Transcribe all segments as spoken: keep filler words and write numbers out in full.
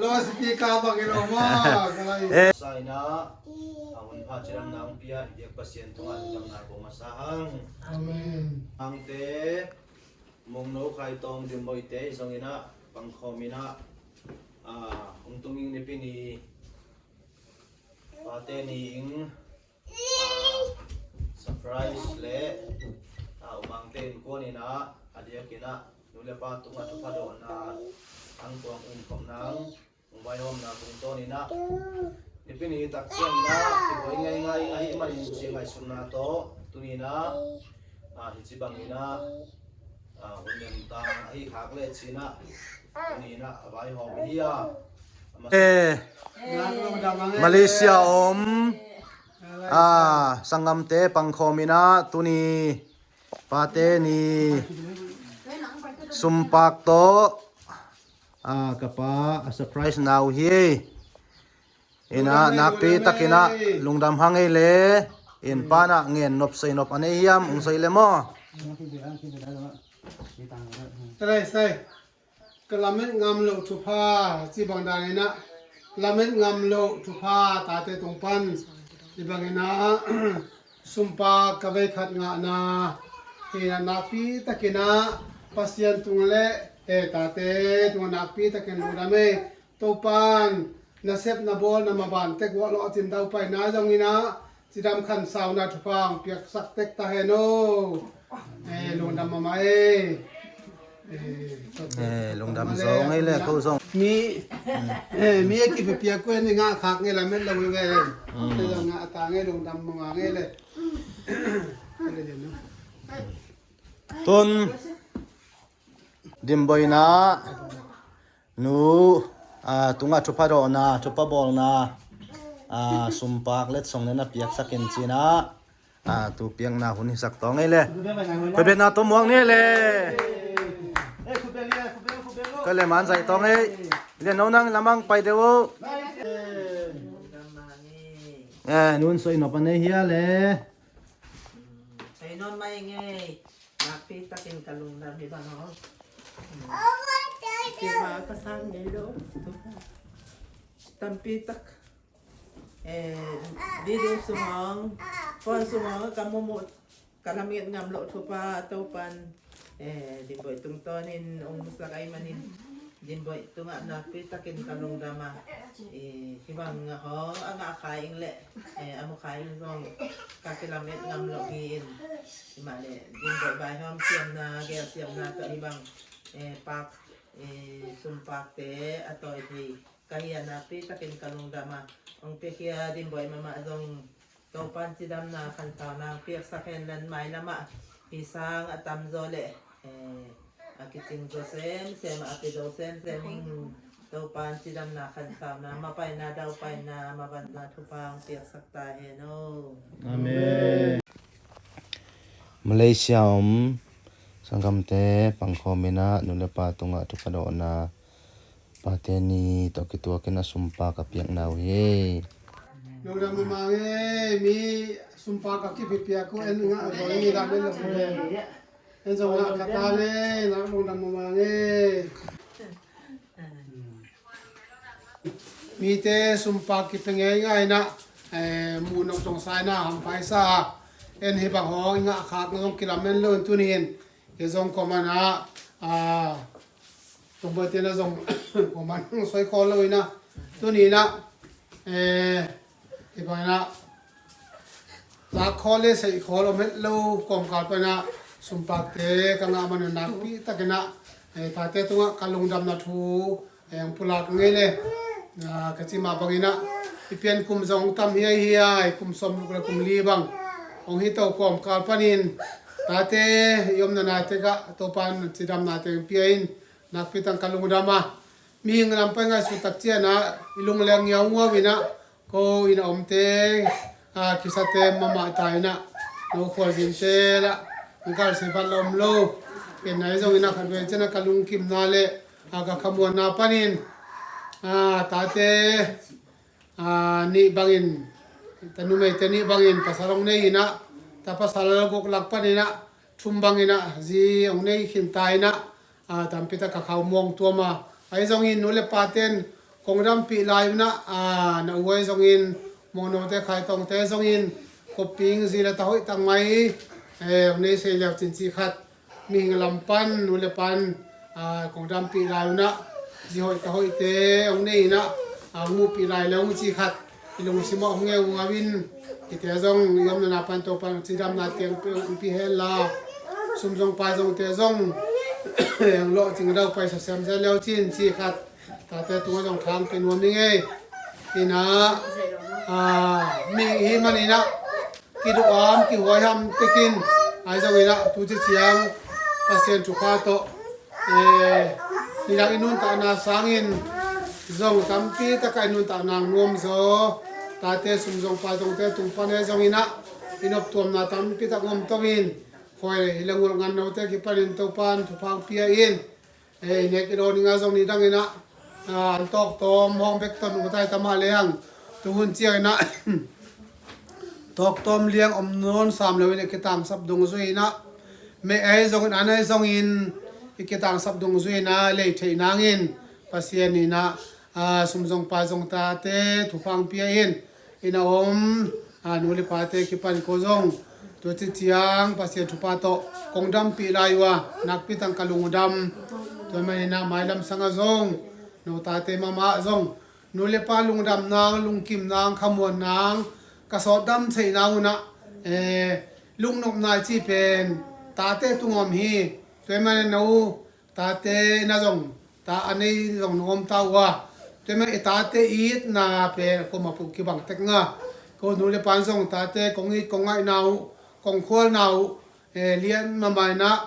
Lo sipika bang i lo maw, ka lai. Eh. Sa ina, a hun pha cidamna hong pia i biak Pasian tungah lungdamna ko masa hang. Amen. Hangte, Mungno Khai Tawng Dim Boite zong ina, pangkhawm ina, a, hong tung ing nipi ni, pate ni ing, a, surprise le, a, umangte innkuan ina, a diak ina, nu le pa tungah thupha dawhna, ang kuang um khop nang, hong vaihawmna tungtawn ina, nipi ni tak ciang ina, kibuai ngaingai ahih manin ci ngaihsutna tawh, tuni ina, a, hici bang ina, a, hun lemtang ahi khak le cina, tuni ina, a vaihawm hi a. Eh, Malaysia om, a, sanggamte pangkhawm ina, tuni, pate ni, sumpak tawh, a, ka pa, a, surprise na uh hi. Ina, nakpi tak ina, lungdam hang ei le. In pa na ngen nop sei nop a nei hiam, ung sei le maw? Ka lai sai. Ka lamet ngam loh thupha, ci bang dan ina, lamet ngam loh thupha, tate tung pan, ci bang ina, sumpak ka vei khat ngahna, ina nakpi tak ina, Pasian tung le, e, tate tung nakpi tak in lungdam ei, Topan, na sep na bawl na maban tek uah lawh cin daupai na zong ina, cidam khansauna thupha hong piaksak tek ta hen o. Eh, lungdam mahmah ei. Eh, lungdam zong ei le, ko zong. Mi, eh, mi a kipipiak kuen i ngah khak ngei lamet lo i ve. Mm. Ei zong ngah a ta ngei lungdam mahmah ngei le. Tun, Dim Boina, nu, a, tungah thupha dawhna, thupha bawlna, a, sumpak letsong le na piaksak in cina, a, tu piakna hun hisak tawng ei le. Khutbetna tawh muak ni le. Ka le man zaih tawng ei. Lian no nang lamang pai deuh o. Eh, nun soi nop a nei hia le. Soi nop mai ngei. Nakpi takin ka lungdam hi bang aw. Kiva ka sang ngei lo. Tampi tak, eh, video sungah, phone sungah ka mumu, ka lamet ngam loh thupha Topan, eh, Dim Boih tungtawnin ong musak ai manin. Dim Boih tungah nakpi takin ka lungdam a. Eh, hi bang hong a ngah khai ing le, eh, a mu khai ing zong ka kilamet ngam loh hi in. Hi mah le, Dim Boih vaihawm siamna, gel siamna tawh hi bang, eh, pak, eh, sumpakte a tawi thei ka hi a, nakpi takin ka lungdam a. Ong piakhia Dim Boih mahmah zong Topan cidamna khansauna piaksak hen lan, mailamah hi sang a tamzaw le, eh, a kicing zaw semsem, a pia zaw semsem in Topan cidamna khansauna, mapaina daupaina, mavanna thupha hong piaksak ta hen o. Amen. Malaysia om sanggamte pangkhawm ina nu le pa tungah thupha dawhna, pate ni tawh kituakin a sumpak a piakna uh hi. Lungdam mahmah ngei, mi sumpak a kipipiak uh en ngah a bawl ni lam en lo. En zong ngah ka ta ngei, nak lungdam mahmah ngei. Mite sumpak kipia ngeingai ina, eh, muh nop zong sa ina, hampha i sa. En hi bang hong i ngah khak zong kilamen lo in tuni in. Kei zong kuaman a, a, Tung Boih te na zong kuaman soi khawl lo ina. Tuni ina, eh, hi bang ina, zak khawl le seih khawl om het lo kawmkal pan a sumpakte ka ngah man a nakpi takin a, eh, tate tungah ka lungdamna thu, eh, hong pulak ngei le. Ah, ka ci mah bangin a, i pian kum zong tam hiaihiai, kum sawmguk le kum li bang hong hi to kawmkal panin tate i omna nai tekah Topan cidamnate hong pia in, nakpi takin ka lungdam a. Mihing lam pai ngaihsut tak ciangin a, i lungleng ngiaungiau ina, ko ina omte, a, kisate mahmah ta ina, no khualzinte lah, galsi vat la om lo. Ken nai zong ina khat vei ciangin a ka lungkimna le, a, ka khamuanna panin, a, tate, a, nih bangin, ta numeite nih bangin pasal hong nei ina, ta pasal guk lak pan ina, thum bang ina, zi hong nei khin ta ina, a, tampi tak ka khau muang tuam a. Ahi zongin nu le paten kong dampih lai unah, aa, na uai zongin, mawngnote khaitawngte zongin, kopping zi le ta hoih tangmai, ee, nei sei leu cin ci khat, mihing lam pan, nu le pan, aa, kong dampih lai unah, zi hoih ta hoihte hong nei inah, aa, hong muhpih lai le hong ci khat, i lungsim ah hong ngeu ngau in, ite zong i omna pan Topan cidamna tiang pe hong pi hen la, sum zong pai zongte zong hong lawh cing dau pai sa siam zel leu cin ci khat, tate tungah zong thang pe nuam ning ei. Inah, aa, mi hi man inah, kiduam kihuaiham tekin ai zong inah, tu ci ciang Pasian thupha tawh, ee, nidang i nuntakna sangin zong tampi takah i nuntakna nuam zaw, tate sum zong pai zongte tung pan e zong inah, i noptuamna tampi tak ngom to in, khuai le ngulh ngan note kipanin Topan thupha hong pia in, ee, i nek i dawn i nga zong nidang inah, aa, an tawktawm hawng bek tawh nungta i tamah leng, tuhun ciang inah tawktawm liang om nawn sam lo inah, kitangsap dungzui inah, meh ai zongin, an ai zongin, i kitangsap dungzui inah lei theih nangin Pasian inah, aa, sum zong pai zong tate thupha hong pia in, inn a om, aa, nu le pate kipan ko zong tu ci ciang Pasian thupha tawh kong dampih lai uh a, nakpi tang ka lungdam. Tua man inah mailam sangah zong, nu tate mahmah zong, nu le pa lungdam nang, lungkim nang, khamuan nang, ka sawt dam theih nang unah, ee, lungnopna i ci pen tate tungah om hi. Tua man inah nu tate inah zong, ta a nei zong nong om ta uh a, tua man i tate itna pen ko mah puh kibang tek nga, ko nu le pan zong tate kong it kong ngaihna uh, kong khualna uh, ee, lian mahmah inah,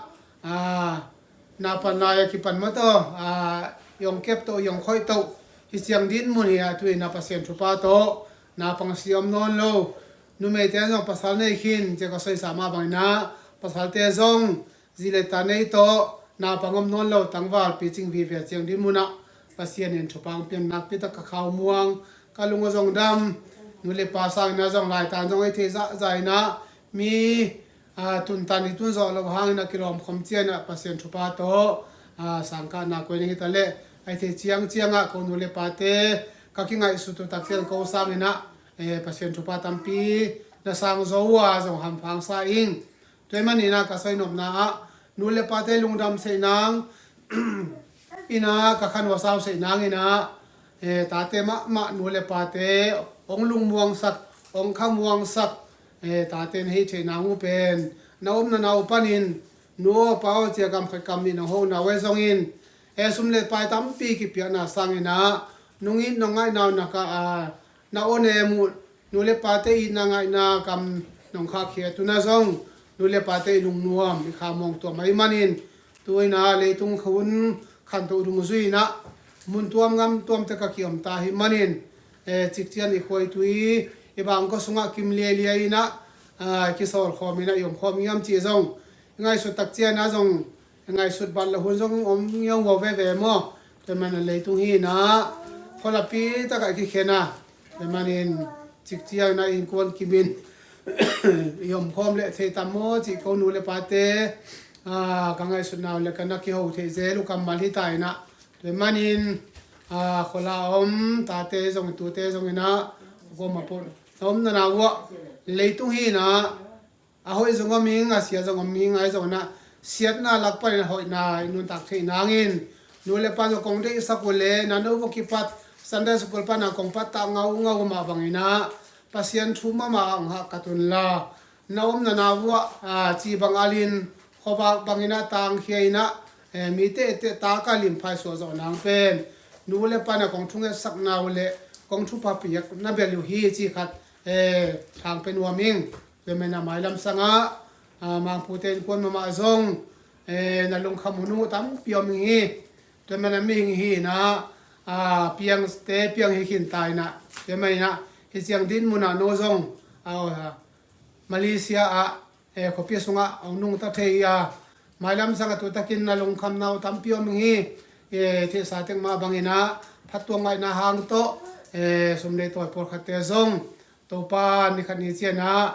aa, napan lai a kipan mah tawh, aa, i hong kep tawh, i hong khoih tawh, hi ciang dinmun hi a, tu inah Pasian thupha tawh naupang si om nawn lo, numeite zong pasal nei khin, cia ka soisa mah bang inah, pasalte zong zi le ta nei tawh naupang om nawn lo, tangval picing vive ciang dinmun ah Pasian in thupha hong pian nakpi tak ka khau muang, ka lung a zong dam, nu le pa sang inah zong laitan zong ei thei zahzah inah, mi, aa, tuntan i tun zawh loh hang inah kilawm khawm ciang inah Pasian thupha tawh, aa, sangkahna koi ning hi ta leh, ei thei ciang ciangah ko nu le pate ka kingaihsut uh tak ciang ko sang inah, ee, Pasian thupha tampi na sang zo uh a, zong hampha hong sa ing. Tua man inah ka soi nopna ah, nu le pate lungdam theih nang inah, ka khan uh a sau theih nang inah, ee, tate mahmah nu le pate hong lungmuangsak, hong khamuangsak, ee, tate na hi theih nang uh pen, na omna na uh panin, nu aw pa aw cia kam khat kam nih nong hona uh ai zongin, ee, sum le pai tampi kipiakna sang inah, nong it nong ngaihna uh na ka, aa, na aw nem uh, nu le pate itna ngaihna kam nong khahkhiat uh na zong, nu le pate i lungnuam, i khamuang tuam ahih manin, tu inah leitung hun khantoh dungzui inah, mun tuam gam tuam tek a kiom ta ahih manin, ee, cikcian i khuaitui, i bangkua sungah kim lialia inah, aa, kisawl khawm inah i om khawm hiam cih zong, i ngaihsut tak ciang inah zong, ngaihsut bat loh hun zong om ngiau veve maw? Tua man a leitung hi inah, khualapi takah i kikhen a, tua manin cikciang inah innkuan kimin i om khawm leh thei tam maw cih ko nu le pate, aa, ka ngaihsutna uh le ka na kiho thei zel uh kammal hi ta inah, tua manin, aa, khuala om tate zong, tute zong inah, ko mah puh na omna na uh ah, leitung hi inah, a hoih zong om ing, a sia zong om ing, ahi zong inah siatna lak panin a hoihna i nuntak theih nangin, nu le pa zong kong deihsak uh leh, na no vok kipat Sunday school pana kong pattah ngaungau mah bang inah, Pasian thu mahmah ah hong hahkat un la, na omna na uh ah, aa, ci bang alin, khuavak bang inah tangkhia inah, ee, mi tehteh tak a limphai suah zawh nang pen, nu le pa na kong thungetsakna uh leh kong thupha piakna bel uh hi cih khat, ee, thang pe nuam ing. Tua man a mailam sangah, aa, Mangpute innkuan mahmah zong, ee, na lungkham hun uh tampi om ing hi. Tua man a mihing hi inah, aa, piangte piang hi khin ta inah. Tua man inah, hi ciang dinmun ah no zong, aa, Malaysia ah, ee, khuapi sungah hong nungta thei a, mailam sangah tu takin na lungkhamna uh tampi om ing hi. Ee, theihsa tek mah bang inah, phattuam ngaihna hang tawh, ee, sum le tawi pawlkhatte zong, Topa ni khat ni ciang inah,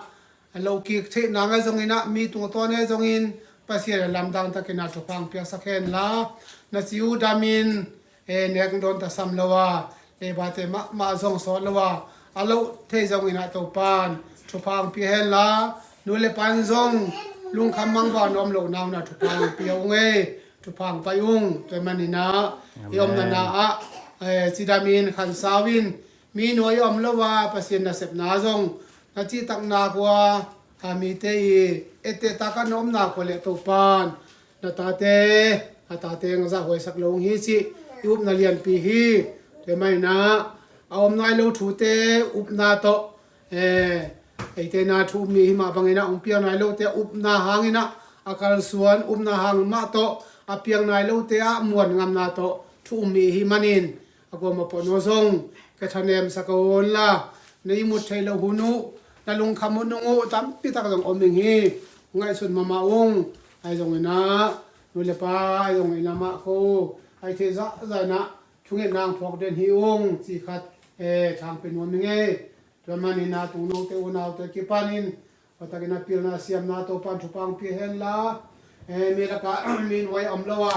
a lo kik theih nang ahi zong inah, mi tungtawn ahi zongin, Pasian a lamdang takin a thupha hong piaksak hen la, na ci uh damin, ee, nek dawn ta sam lo a, Teibate mahmah zong sawt lo a, a loh thei zongin ah Topan thupha hong pia hen la, nu le pan zong lungkham mangva nuam lo na un ah thupha hong pia ung ei, thupha hong pai ung. Tua manin ah i omna na ah, eh, cidamin khansau in, mi nuai a om lo a, Pasian nasepna zong na cihtak nak ua, a mite i etteh tak a na om nak ua leh Topan na tate, a tate hong zahhuaisak lo hong hi cih i upna lianpi hi. Tua manin ah a om nai lo thute upna tawh, eh, eite na thu um mi hi mah bangin ah hong piang nai lote upna hangin ah a kalsuan upna hang mah tawh a piang nai lote ah muan ngamna tawh thu um mi hi manin a kuamah pawh nu zong ka thanemsak un la, na ihmut theih loh hun uh, na lungkham uh nung uh tampi tak zong om ing hi. Ngaihsun mahmah ung. Ahi zongin ah nu le pa, ahi zongin ah mah ko, ahi thei zahzah in ah thungetna hong phawk den hi ung cih khat, eh, thangpia nuam ing ei. Tua manin ah tungnote unaute kipanin a takin a pilna siamna Topan thupha hong pia hen la, eh, mi lakah mi nuai a om lo a,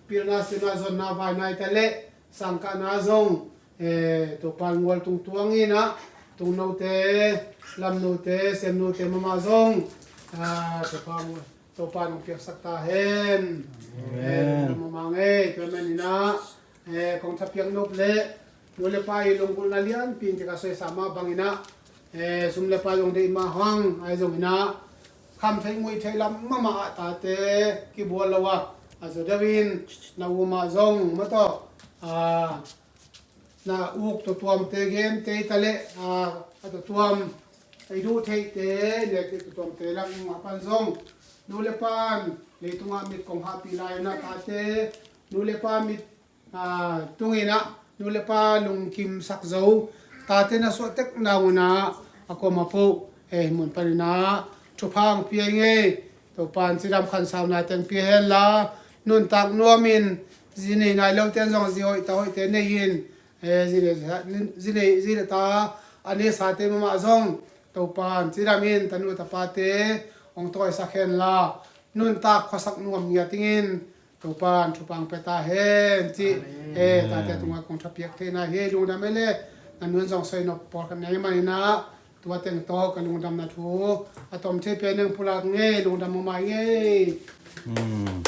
pilna siamna zonna vaina i ta leh sangkahna zong, eh, Topan ngual tungtuang in ah tungnote, lamnote, semnote mahmah zong, ah, thupha hong Topan hong piaksak ta hen. Amen. Eh, mahmah ngei. Tua manin ah, eh, kong thapiak nop leh nu le pa i lunggulhna lianpi in tika soisa mah bangin ah, eh, sum le pai zong deih mah hang, ahi zongin ah kham theih muih theih lam mahmah ah tate kibual lo a, a zaw deuh in na u mah zong mah tawh, ah, na uk tuamtuamte gente i ta leh, ah, a tuamtuam i duh theihte, nek theih tuamtuamte lam mah pan zong nu le pan leitungah mit kong hahpih lai un ah tate, nu le pa mit, ah, tungin ah nu le pa lungkimsak zo tate na suah tek na un ah a kuamah peuh, eh, mun panin ah thupha hong pia ing ei. Topan cidam khansauna teng pia hen la, nuntak nuamin zi nei nai lote in zong zi hoih ta hoihte nei in, eh, zi nei, zi nei, zi le ta a neisate mahmah zong Topan cidamin tanu tapate hong tawisak hen la, nuntak khuasak nuam ngiat dingin Topan thupha hong pia ta hen cih, amen, eh, tate tungah kong thapiak theihna hi. Lungdam ei le, na nu in zong soi nop pawlkhat nei manin ah tua teng tawh ka lungdamna thu a tom thei pen neng pulak ngei. Lungdam mahmah ngei. Hmm.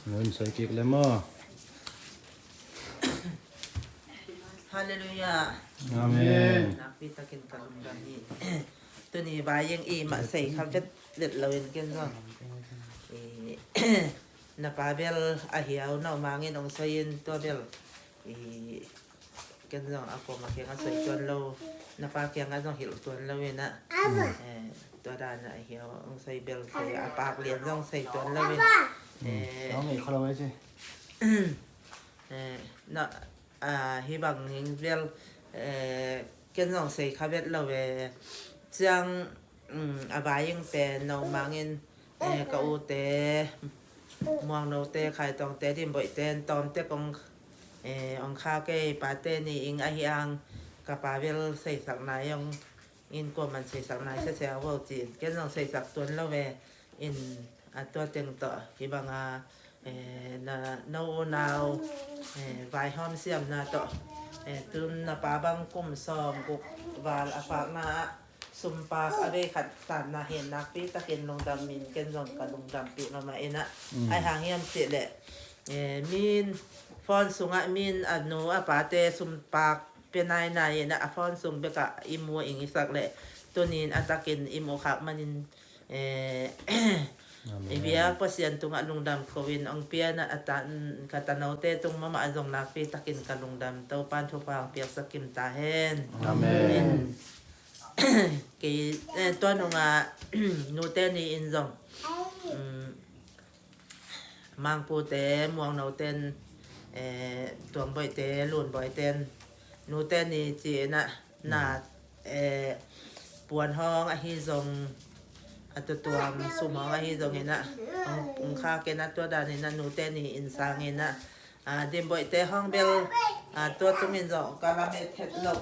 Nun soi kik le maw. Halleluiah. Amen. Nakpi takin ka lungdam hi. Tuni vai ing i mah sei kha vet vet lo in ken zong i na pa bel a hiau no mangin ong soi in tua bel i ken zong a kuamah kiangah soi tuan lo, na pa kiangah zong hilh tuan lo in ah. Eh, tua dan a hiau ong soi bel soi a pak lian zong soi tuan lo in. Eh, eh, na, ah, hi bang ning bel, eh, ken zong sei kha vet lo ve. Ciang, um, a vai ing pen no mangin, eh, ka ute, Muangnote, Khaitongte, Dimboihte, tawmte kong, eh, ong kha kei pate ni ing ahi ang ka pa bel seisak nai ong in kuaman seisak nai sese a vo ci. Ken zong seisak tuan lo ve. In a tua teng tawh hi banga, eh, na no unau, eh, vaihawm siamna tawh, eh, tun na pa bang kum sawm guk val a pakna ah sumpak a vei khat tanna hi nakpi takin lungdam in ken zong ka lungdam pi mahmah in ah. Mm. Ai hang hiam cih leh, eh, min phone sungah min a nu a pate sumpak pia nainai in ah a phone sung bekah i mu ing i sak leh tunin a takin i mu khak manin, eh, i biak Pasian tungah lungdam ko in ong pian a, a ta, ka tanote tung mahmah a zong nakpi takin ka lungdam. Topan thupha ong piaksak kim ta hen. Amen. Kei, eh, tua nungah nute ni in zong, mm, Mangpute, Muangnoten, eh, Tuangboihte, Lunboihten, nute ni ci in ah na, eh, puan hawng ahi zong, a tutuam sum hawng ahi zong in ah, ong, ong kha ken ah tua dan in ah nute ni in sang in ah, ah, Dimboihte hawng bel, ah, tua tung in zong ka lamet het lo.